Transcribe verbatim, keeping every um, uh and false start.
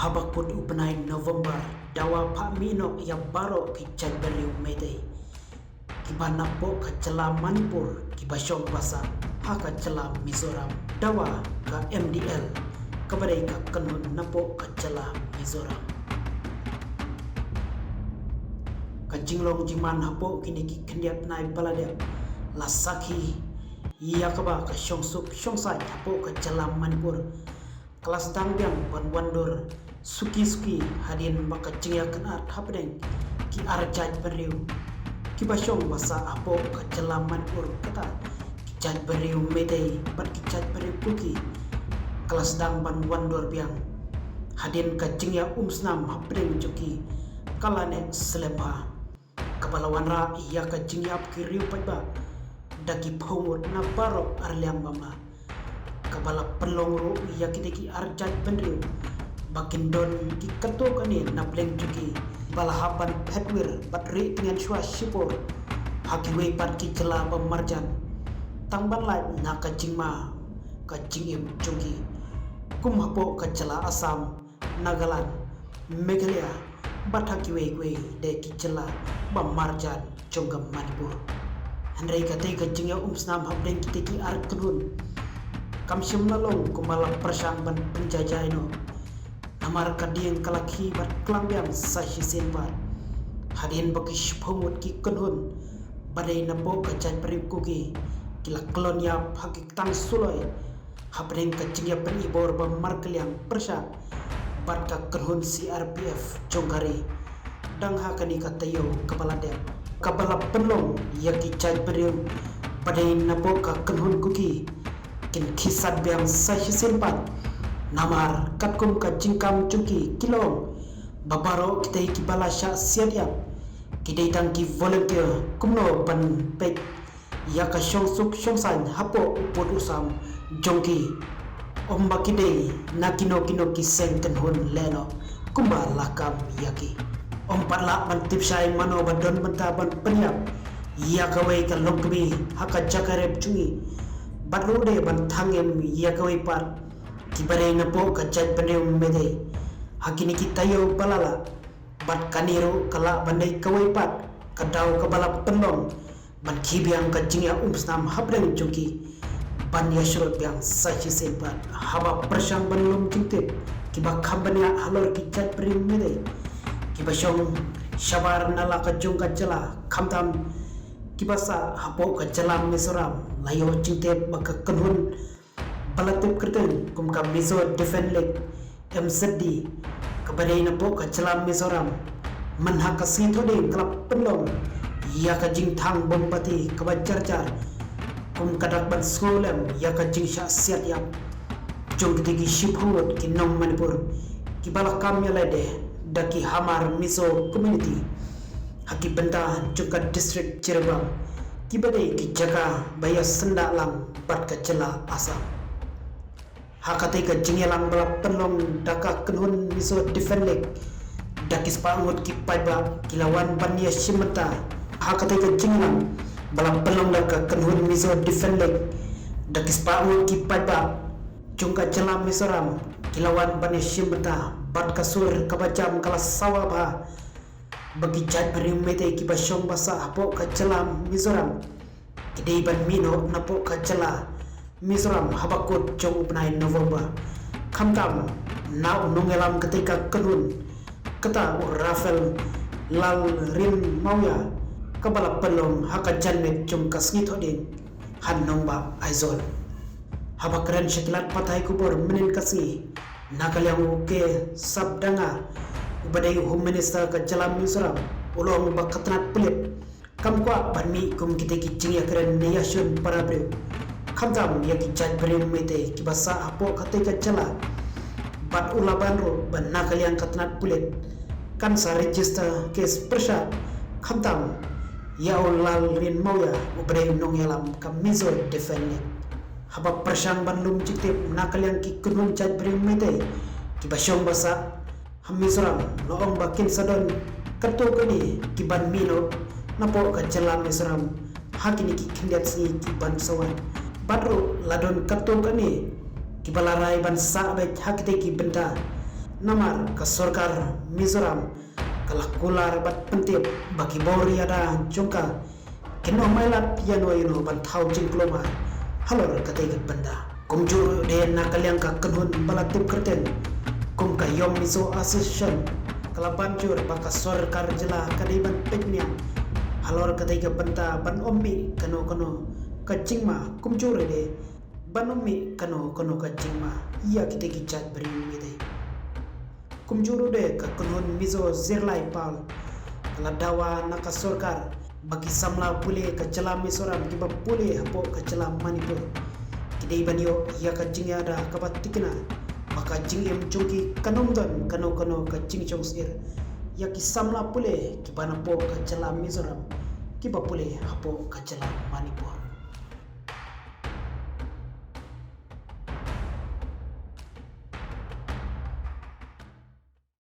Haba kut u bnai November, dawa phah mih noh ïa baroh ki jaitbynriew Meitei kiba napoh ka jylla Manipur kiba shong ba sah ha ka jylla Mizoram. Dawa ka M D L kaba dei ka kynhun napoh ka jylla Mizoram. Ka jinglong jingman hapoh kine ki khyndiat bnai ba la dep la sakhi ïa kaba ka shongsuk shongsaiñ hapoh ka jylla Manipur ka la sdang biang ban wandur suki suki hadien ba ka jingïakynad hapdeng ki ar jaitbynriew kiba shong ba sah hapoh ka jylla Manipur, kata ki jaitbynriew Meitei bad ki jaitbynriew Kuki ka la sdang ban wandur biang hadien ka jingïaumsnam hapdeng jong ki ka la neh slem bha. Kaba la wanrah ïa ka jingïap ki riew paidbah da ki phew ngut na baroh arliang bamla, kaba la pynlong ruh ïa kine ki ar jaitbynriew ba kin don ki katto katne na bneng jong ki ba la hap ban phet wir bad rieh tngen shuwa shipor ha kiwei pat ki jylla ba marjan, tang ban lait na ka jingma ka jingim jong ki, kum hapoh ka jylla Assam, Nagaland, Meghalaya bad ha kiwei kiwei de ki jylla ba marjan jong ka Manipur. Hynrei katei ka jingïaumsnam hapdeng kitei ki ar kynhun kam shym la long kumba la pyrshang ban pynjaijai noh, namar ka dieng ka la khih bad klang biang sa shisien pat hadien ba ki shiphew ngut ki kynhun ba dei napoh ka jaitbynriew Kuki ki la kyllon ïap ha ki ktang suloi hapdeng ka jingïapynibor ba markylliang pyrshah bad ka kynhun C R P F jong ka ri. Dang ha kane ka taïew kaba la dep, kaba la pynlong ïa ki jaitbynriew ba dei napoh ka kynhun Kuki kin khie sat biang sa shisien pat, namar katkum ka jingkam jong ki, ki long ba baroh kitei kiba la shah siat ïap ki dei tang ki volunteer kumno ban peit ïa ka shongsuk shongsaiñ hapoh u pud u sam jong ki. Ym ba ki dei na kino kino ki seng kynhun lehnoh kumba la kam ïa ki. Ym pat lah ban tip shai mano ba don bynta ban pynïap ïa kawei ka longkmie ha ka jaka rep jong ngi, bad ruh de ban thang im ïa kawei pat kiba dei napoh ka jaitbynriew Meitei ha kine ki taïew ba la leit. Bad kane ruh ka lah ban dei kawei pat ka daw kaba la pynlong ban khie biang ka jingïaumsnam hapdeng jong ki ban ïasyrut biang sa shisien pat. Haba pyrshang ban lum jingtip kiba kham bniah halor ki jaitbynriew Meitei kiba shong shabar na la ka jong ka jylla, khamtam kiba sah hapoh ka jylla Mizoram, la ïoh jingtip ba ka kynhun ba la tip kyrteng kum ka Mizo Defence League, M Z D, kaba dei napoh ka jylla Mizoram, mynha ka sngi Thohdieng ka la pynlong ïa ka jingthang bom bati kaba jar jar kum ka dak ban sngewlem ïa ka jingshah siat ïap jong kitei ki shiphew ngut ki nong Manipur kiba la kam ïalade da ki Hmar Mizo community ha ki bynta jong ka district Jiribam, kiba dei ki jaka ba ïasyndah lang bad ka jylla Assam. Ha katei ka jingïalang ba la pynlong da ka kynhun Mizo Defence League, da ki spah ngut ki paidbah ki la wan ban ïashim bynta. Ha katei ka jingïalang ba la pynlong da ka kynhun Mizo Defence League, da ki spah ngut ki paidbah jong ka jylla Mizoram ki la wan ban ïashim bynta, bad ka sur kaba jam ka la sawa bha ba ki jaitbynriew Meitei kiba shong ba sah hapoh ka jylla Mizoram ki dei ban mih noh napoh ka jylla Mizoram haba kut jong u bnai November. Khamtam na u nongïalam katei ka kynhun, kata u Raphael Lalrinmawia, kaba la pynlong ha ka janmiet jong ka sngi Thohdieng ha nongbah Aizawl. Haba kren sha ki lad pathai khubor mynnin ka sngi, na ka liang u K Shanmugam Danga, uba dei u Home Minister ka jylla Mizoram, u la ong ba ka tnat pulit kam kwah ban mih kum kitei ki jingïakren ne ïashun para briew, khamtam ïa ki jaitbynriew Meitei kiba sah hapoh katei ka jylla. Bad u la ban ruh ba na ka liang ka tnat pulit kan sa register case pyrshah khamtam ïa u Lalrinmawia, uba dei u nongïalam ka Mizo Defence League. Haba pyrshang ban lum jingtip na ka liang ki kynhun jaitbynriew Meitei kiba shong ba sah ha Mizoram, la ong ba kin sa don katto katne ki ban mih noh napoh ka jylla Mizoram ha kine ki khyndiat sngi ki ban sa wan. Bad ruh la don katto katne kiba la rai ban sah beit ha kitei ki bynta Namar ka sorkar Mizoram ka la kular bad pyntip ba ki bor ïada jong ka kin ym ailad ïano ïano ban thaw jingkulmar halor katei ka bynta. Kumjuh ruh de na ka liang ka kynhun ba la tip kyrteng kum ka Young Mizo Association ka la ban jur ba ka sorkar jylla ka dei ban peit niam halor katei ka bynta ban ym mih kano kano ka jingma, kumjuh ruh de ban ym mih kano kano ka jingma ïa kitei ki jait briew. Kumjuh ruh de ka kynhun Mizo Zirlai Pal ka la dawa na ka sorkar ba ki samla pule ka jylla Mizoram kiba pule hapoh ka jylla Manipur ki dei ban ïoh ïa ka jingïada kaba tikna ba ka jingim jong ki kan ym don kano kano ka jingjong sir ïa ki samla pule kiba napoh ka jylla Mizoram kiba pule hapoh ka jylla Manipur.